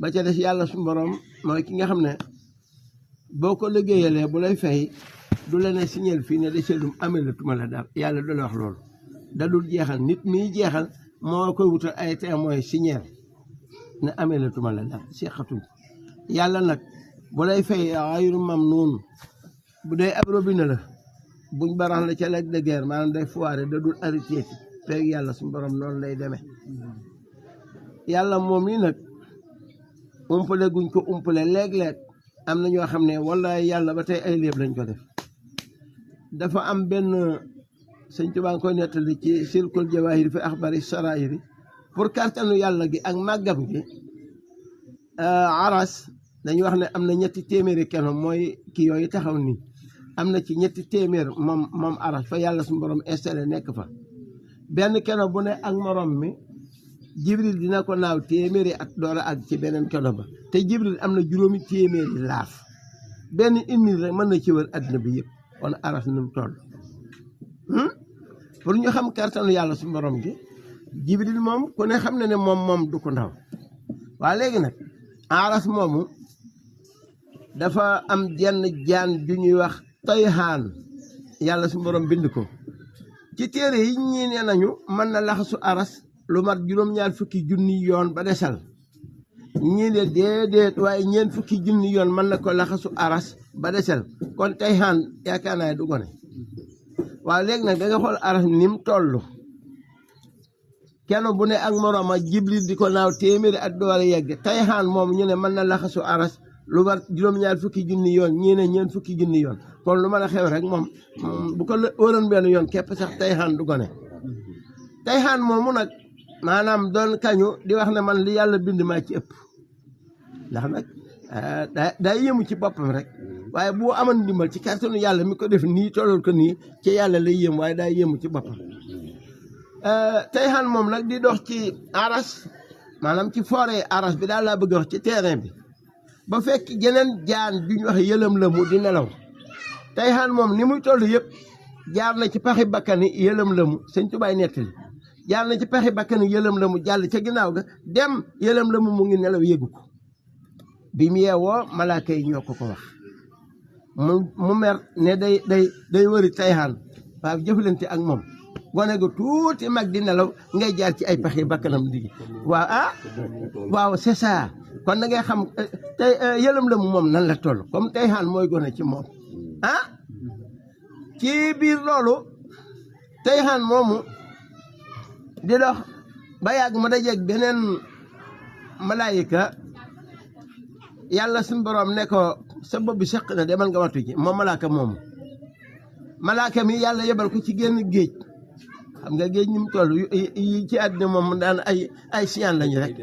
ba ca des yàlla suñu borom mooy ki nga xam ne boo ko liggéeyalee bu lay fay du la ne signal fii ne da seedum amee la tuma la daal yàlla du la wax loolu da dul jeexal nit miy jeexal moo koy wutal ay témoin signal ne amee la tuma la daal seexatuñ yàlla nag bu lay fay ayru mam noonu bu dee ab robinet la buñ barax la ca leg de guerre maanaam day foire da dul arrêté feeg yàlla suñu borom noonu lay demee yàlla moom yi nag umpale guñ ko umpale léeg-léeg am na ñoo xam ne wala yàlla ba tey ay léeb lañ ko def dafa am benn sëñ Tuubaa koy nettali ci silkul jawaahir fi axbari saraayiri pour kartanu yàlla gi ak màggam gi aras dañuy wax ne am na ñetti téeméeri keno mooy kii yooyu taxaw nii am na ci ñetti téeméer moom aras fa yàlla suñu borom installé nekk fa benn keno bu ne ak morom mi jibril dina ko naaw téeméeri at door a àgg ci beneen keno ba te jibril am na juróomi téeméeri laaf benn une rek mën na ci wër addina bi yëpp kon aras nu mu toll pour ñu xam kartanu yàlla suñu borom gi jibril moom ku ne xam na ne moom du ko ndaw waa léegi nag aras moomu dafa am jenn jaan ju ñuy wax tayhaan yàlla suñu borom bind ko ci téere yi ñii nee nañu mën na laxasu aras lu mat juróom-ñaar fukki junni yoon ba desal ñii ne déedéet waaye ñeent fukki junni yoon mën na ko laxasu aras ba desal kon tayhaan yaakaar naa du gone waaw léegi nag da nga xool aras ni mu toll kenn bu ne ak morooma jibril di ko naaw téeméeri at door a yegg tayhaan moom ñu ne mën na laxasu aras lu war juróom-ñaar fukki junni yoon ñii ne ñeent fukki junni yoon kon lu mën a xew rek moom bu ko wëroon benn yoon képp sax tayhaan du gone tayhaan moomu nag maanaam doon kañu di wax ne man li yàlla bind maa ci ëpp ndax nag daa yéemu ci boppam rek waaye boo amoon ndimbal ci kàttanu yàlla mi ko def nii tollal ko nii ci yàlla lay yéem waaye daa yéemu ci boppam tayhaan moom nag di dox ci aras maanaam ci forêt aras bi daal laa bëgg a wax ci terrain bi ba fekk geneen jaan bi ñu wax yëlam la mu di nelaw tayhaan moom ni muy toll yëpp jaar na ci paxi bakkani yëlam la mu sëñ tubaay nettali jaar na ci paxi bakkani yëlam la mu jàll ca ginnaaw ga dem yëlam la mu ngi nelaw yëgu ko bi mu yeewoo malaaka yi ñoo ko wax mu mer ne day wëri tayhaan waaw jëflante ak moom gone gu tuuti mag di nelaw ngay jaar ci ay paxi bakkanam digi waaw c'est ça kon da ngay xam tey yëlam la mu moom nan la toll comme tayhaan mooy gone ci moom ci biir loolu tayhaan moomu di dox ba yàgg ma dajeeg beneen malaayika yàlla suñu borom ne ko sa bopp bi seq na demal nga wattu ci moom malaaka moomu malaaka mi yàlla yebal ko ci génn géej xam nga géej ñi mu toll yi ci àddina moom daan ay siyaan lañu rek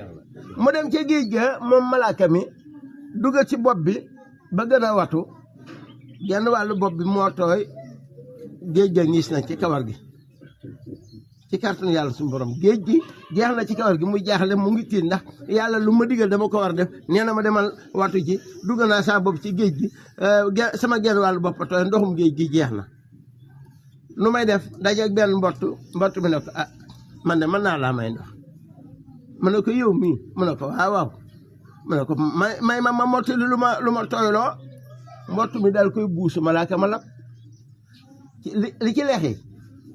mu dem ca géej ga moom malaaka mi dugga ci bopp bi ba gën a watu genn wàllu bopp bi moo tooy géej ga ñiis na ci kawar gi ci kàttanu yàlla suñu borom géej gi jeex na ci kawar gi muy jaaxle mu ngi tiit ndax yàlla lu ma digal dama ko war def nee na ma demal watu ci dugg naa saa bopp ci géej gi sama genn wàllu bopp tooy ndoxum géej gi jeex na nu may def dajeeg benn mbott mi ne ko man de mën naa laa may ndox mu ne ko yow mii mu ne ko waaw mu ne ko may ma mottali lu ma tooyloo mbott mi daal koy buusu malaaka ma lab li ci leexi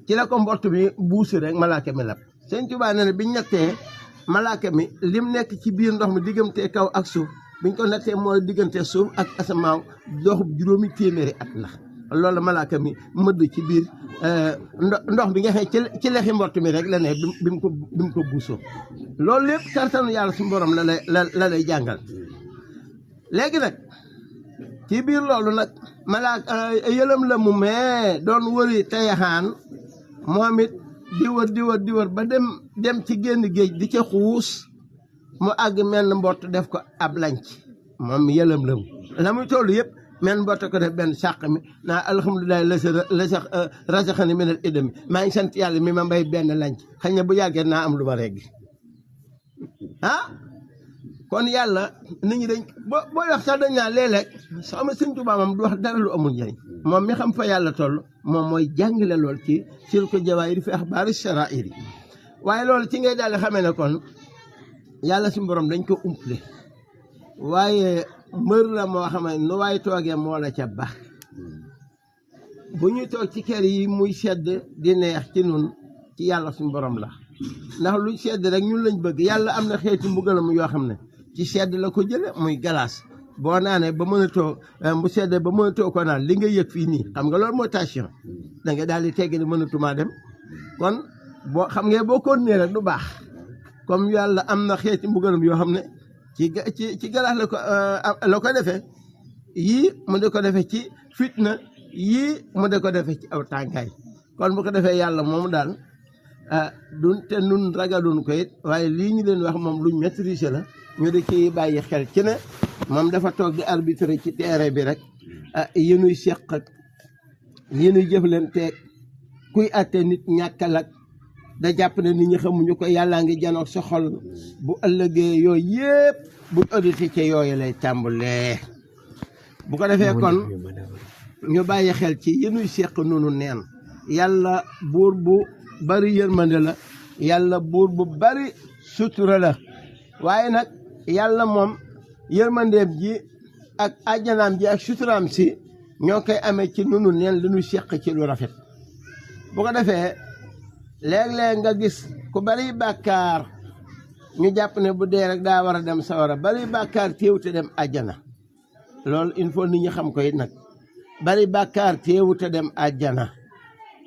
ci la ko mbott mi buusu rek malaaka mi lab Sëñ Tuubaa nee na biñ nattee malaaka mi lim nekk ci biir ndox mi diggante kaw ak suuf biñ ko nattee mooy diggante suuf ak asamaaw doxub juróomi téeméeri at la loolu malaaka mi mëdd ci biir ndox bi nga xam ci lexi mbott mi rek la ne bi mu ko buusoo loolu lépp kartanu yàlla suñu borom la lay jàngal léegi nag ci biir loolu nag malaaka yëlam la mu mee doon wëri tayhaan moom it di wër ba dem ci génn géej di ca xuus mu àgg menn mbott def ko ab lanc moom yëlam la mu la muy toll yëpp men mbott ko def benn sàq mi naa alhamdulilah la sax rasaxani minal idami maa ngi sant yàlla mi ma mbay benn lanc xëy na bu yàggee naa am lu ma regg kon yàlla nit ñi dañ booy wax sax dañ naa léeg-léeg soo ma Sëñ Tuubaa moom du wax dara lu amul njëriñ moom mi xam fa yàlla toll moom mooy jàngale lool ci silkul jawaahir fi axbaari saraa'ir waaye loolu ci ngay daal di xamee ne kon yàlla suñu borom dañ ko umple waaye mbër la moo xam ne nu waay toogee moo la ca baax bu ñuy toog ci kër yi muy sedd di neex ci nun ci yàlla suñu borom la ndax luñ sedd rek ñun lañ bëgg yàlla am na xeeti mbugalam yoo xam ne ci sedd la ko jële muy glace boo naanee ba mënatoo bu seddee ba mënatoo ko naan li nga yëg fii nii xam nga loolu mooy tension da nga daal di tegg ni mënatumaa dem kon boo xam nga boo ko nee rek du baax comme yàlla am na xeeti mbugalam yoo xam ne ci glace la ko defee yii mu di ko defee ci fitna yii mu di ko defee ci aw tàngaay kon bu ko defee yàlla moomu daal dun te nun ragalun ko it waaye lii ñu leen wax moom luñ maîtriser la ñu di ci bàyyi xel ci ne moom dafa toog di arbitre ci terrain bi rek yéenuy seq ak yéenuy jëflanteeg kuy atte nit ñàkkal ak da jàpp ne nit ñi xamuñu ko yàllaa ngi janoog sa xol bu ëllëgee yooyu yëpp bu audité ci yooyu lay tàmbalee bu ko defee kon ñu bàyyi xel ci yéenuy seq nunu neen yàlla buur bu bari yërmande la yàlla buur bu bari sutura la waaye nag yàlla moom yërmandeem ji ak àjjanaam ji ak suturaam si ñoo koy amee ci nunu neen li ñu seq ci lu rafet bu ko defee léeg-léeg nga gis ku bari bàkkaar ñu jàpp ne bu dee rek daa war a dem sawara bari bàkkaar téewute dem àjjana loolu il faut nit ñi xam ko it nag bari bàkkaar téewute dem àjjana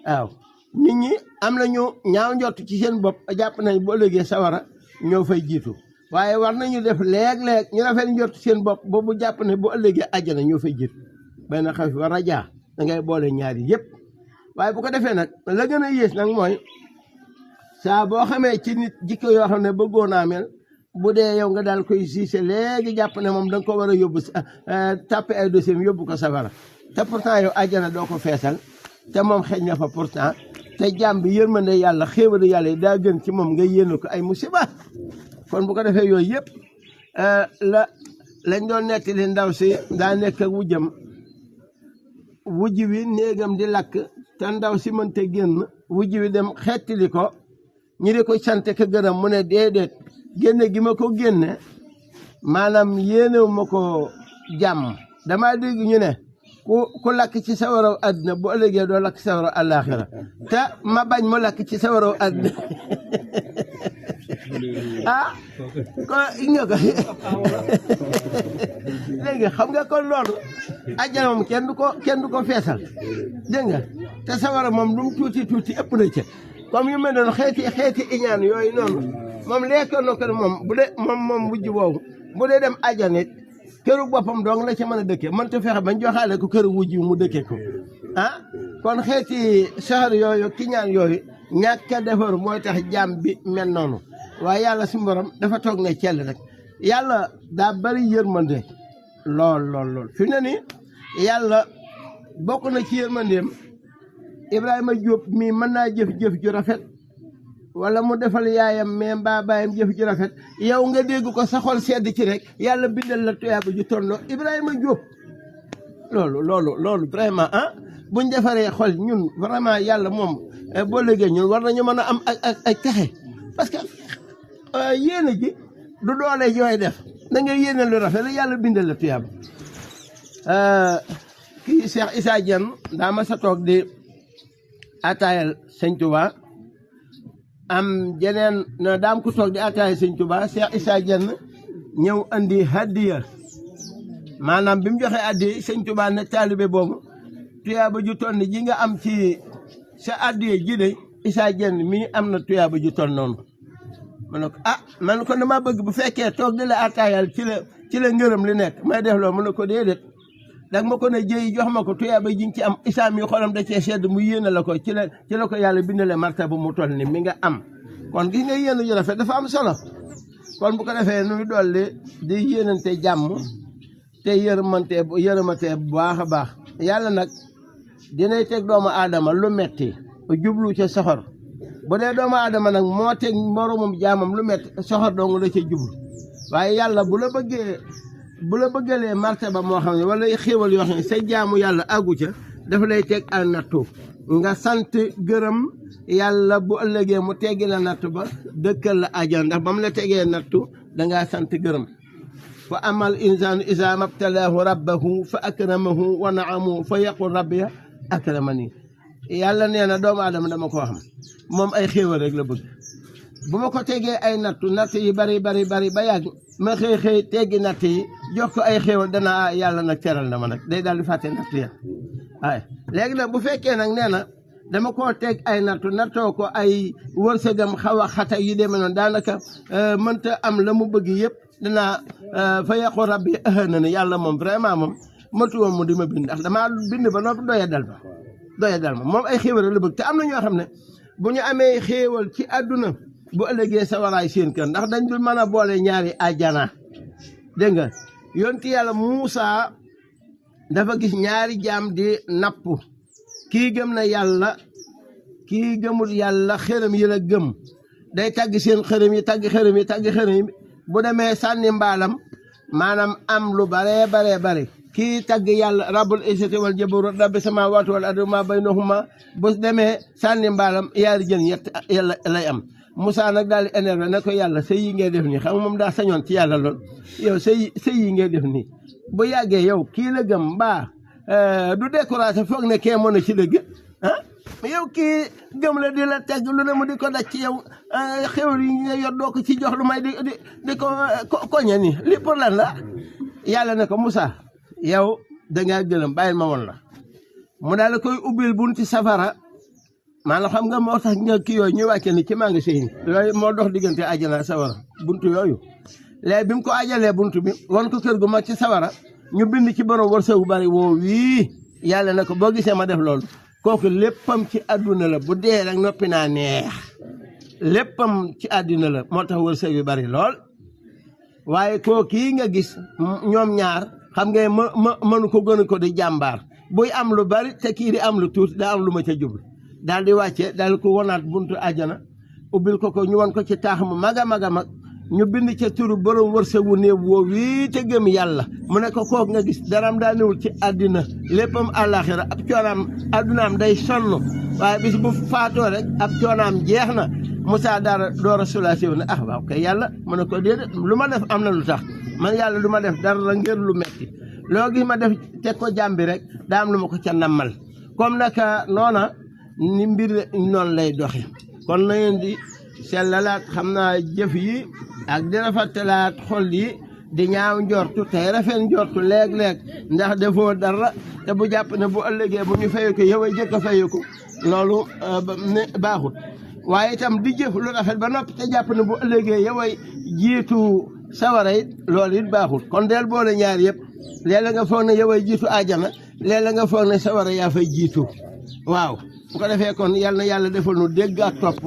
waaw nit ñi am nañu ñaaw njott ci seen bopp jàpp nañ bu ëllëgee sawara ñoo fay jiitu waaye war nañu def léeg-léeg ñu rafet njott seen bopp boobu jàpp ne bu ëllëgee àjjana ñoo fay jiitu benn xaw fi war a jaa da ngay boole ñaari yëpp waaye bu ko defee nag la gën a yées nag mooy saa boo xamee ci nit jikko yoo xam ne bëggoon naa mel bu dee yow nga daal koy siise léegi jàpp ne moom da nga ko war a yóbbu tàppe ay dossier yóbbu ko safara te pourtant yow àjjana doo ko feesal te moom xëj na fa pourtant te jàmm bi yërmande yàlla xéewal yàlla yi daa gën ci moom nga yéene ko ay musiba kon bu ko defee yooyu yëpp lañ doon nettali ndaw si daa nekk ak wujjam wujj wi néegam di lakk te ndaw si mënte génn wujj wi dem xettili ko ñi di ko sant ka gërëm mu ne déedéet génne gi ma ko génne maanaam yéenewu ma ko jàmm damaa dégg ñu ne ku lakk ci sawaraw àddina bu ëllëgee doo lakk sawaraw àllaaxira te ma bañ mu lakk ci sawaraw àddina ko nga ko léegi xam nga kon loolu àjjana moom kenn du ko feesal dégg nga te sawara moom lu mu tuuti ëpp na ca comme yu mel noonu xeeti iñaan yooyu noonu moom lekkoon na ko moom bu dee moom wujj boobu bu dee dem àjjana it këru boppam dong la ca mën a dëkkee mënta fexe bañ joxaale ko këru wujj mu dëkkee ko kon xeeti soxor yooyu kiñaan yooyu ñàkk a defar mooy tax jaam bi mel noonu waaye yàlla suñu borom dafa toog ne cell rek yàlla daa bari yërmande lool fi ne ni yàlla bokk na ci yërmandeem Ibrahima Diop mii mën naa jëf-jëf ju rafet wala mu defal yaayam mais mbaa baayam jëf ju rafet yow nga dégg ko sa xol sedd ci rek yàlla bindal la tuyaaba ju tolloo Ibrahima Diop loolu vraiment buñ defaree xol ñun vraiment yàlla moom boo léegi ñun war nañu mën a am ak texe parce que yéene ji du doole yooy def da ngay yéene lu rafet la yàlla bindal la tuyaaba kii Cheikh Issa Diène daa ma sa toog di ataayal sëñ Touba am jeneen na daam ku toog di ataayal sëñ Touba Cheikh Issa Diène ñëw andi hadiya maanaam bi mu joxee addiya sëñ Touba ne taalibe boobu tuyaaba ju toll ji nga am ci sa addiya ji de Issa Diène mii am na tuyaaba ju toll noonu ma ne ko man ko dama bëgg bu fekkee toog di la ataayal ci la ngërëm li nekk may def loolu mu ne ko déedéet dag ma ko ne jëy jox ma ko tuyaaba ji ci am Issa mi xolam da cee sedd mu yéene la ko ci la ko yàlla bindale martaba mu toll ni mi nga am kon gis nga yéene ju rafet dafa am solo kon bu ko defee nuy dolli di yéenante jàmm te yërëmante bu baax a baax yàlla nag dinay teg doomu aadama lu metti jublu ca soxor bu dee doomu aadama nag moo teg moromum jaamam lu metti soxor dong la ca jublu waaye yàlla bu la bëggalee martaba moo xam ne wala xéewal yoo xam ne say jaamu yàlla àggu ca dafa lay teg ay nattu nga sant gërëm yàlla bu ëllëgee mu teggi la nattu ba dëkkal la àjjana ndax ba mu la tegee nattu dangaa sant gërëm fa amal insaanu izaa mabtalaahu rabbahu fa akramahu wa na'amahu fa yaqul rabbi akramani yàlla nee na doomu aadama dama ko xam moom ay xéewal rek la bëgg bu ma ko tegee ay natt yi bari ba yàgg ma xëy teggi natt yi jox ko ay xéewal dana yàlla nag teral na ma nag day daal di fàtte natt ya waaye léegi nag bu fekkee nag nee na dama koo teg ay nattoo ko ay wërsëgam xaw a xata yi demee noonu daanaka mënta am la mu bëgg yëpp dinaa fa yaqu rabbi ahana ne yàlla moom vraiment moom matu woon mu di ma bind ndax damaa bind ba noppi doya dal ma moom ay xéewal la bëgg te am na ñoo xam ne bu ñu amee xéewal ci àdduna bu ëllëgee sawaraay seen kër ndax dañ dul mën a boole ñaari àjjana dégg nga yonti yàlla Muusa dafa gis ñaari jaam di napp kii gëm na yàlla kii gëmul yàlla xërëm yi la gëm day tagg seen xërëm yi tagg xërëm yi bu demee sànni mbaalam maanaam am lu bare kii tagg yàlla rabbul izzati wal jabarut rabbi samawati wal ardi ma baynahuma bu demee sànni mbaalam yaari jën yett yàlla lay am Moussa nag daal di énervé ne ko yàlla sëy yi ngay def nii xam nga moom daa sañoon ci yàlla lool yow sëy yi ngay def nii bu yàggee yow kii la gëm mbaa du découragé foog ne kee mën a ci dëgg ah yow kii gëm la di la teg lu ne mu di ko daj ci yow xewal yi nga yor doo ko ci jox lu may di ko koñe nii lii pour lan la yàlla ne ko Moussa yow dangaa gëlëm bàyyil ma woon la mu daal la koy ubbil bunti safara maanaam xam nga moo tax nga kii yooyu ñuy wàcce ni ci maa ngi sëy yooyu moo dox diggante àjjana sawara buntu yooyu léegi bi mu ko ajalee buntu bi wan ko kër gu mag ci sawara ñu bind ci borom wërsëgu bari woo wii yàlla na ko boo gisee ma def loolu kooku léppam ci àdduna la bu dee rek noppi naa neex léppam ci àdduna la moo tax wërsëg yu bari lool waaye kooku nga gis ñoom ñaar xam nga mënu ko gën ko di jàmbaar buy am lu bari te kii di am lu tuuti daa am lu ma ca jublu daal di wàcce daal ko wonaat buntu àjjana ubbil ko ñu won ko ci taax mu mag a mag ñu bind ca turu borom wërsëgu néew woo wii te gëm yàlla mu ne ko kooku nga gis daram daa newul ci àddina léppam àllaaxira ab coonaam addunaam day sonn waaye bis bu faatoo rek ab coonaam jeex na Moussa dara door a soulagé wu ne waaw kay yàlla mu ne ko déedéet lu ma def am na lu tax man yàlla lu ma def dara ngir lu metti loo gis ma def teg ko jàmbi rek daa am lu ma ko ca nammal comme naka noona ni mbir noonu lay doxe kon na ngeen di sellalaat xam naa jëf yi ak di rafetalaat xol yi di ñaaw njortu tey rafet njortu léeg-léeg ndax defoo dara te bu jàpp ne bu ëllëgee bu ñu fayu ko yow a jëkk a fayu ko loolu ne baaxut waaye itam di jëf lu rafet ba noppi te jàpp ne bu ëllëgee yow ay jiitu sawara it loolu it baaxut kon del boole ñaar yëpp léeg-léeg nga foog ne yow ay jiitu àjjana léeg-léeg nga foog ne sawara yaa fay jiitu waaw bu ko defee kon yal na yàlla defal nu dégg ak topp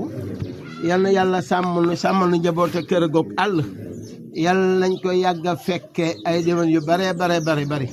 yal na yàlla sàmmal nu njaboot ak kër goog àll yàlla nañ ko yàgg a fekke ay déwén yu bare bari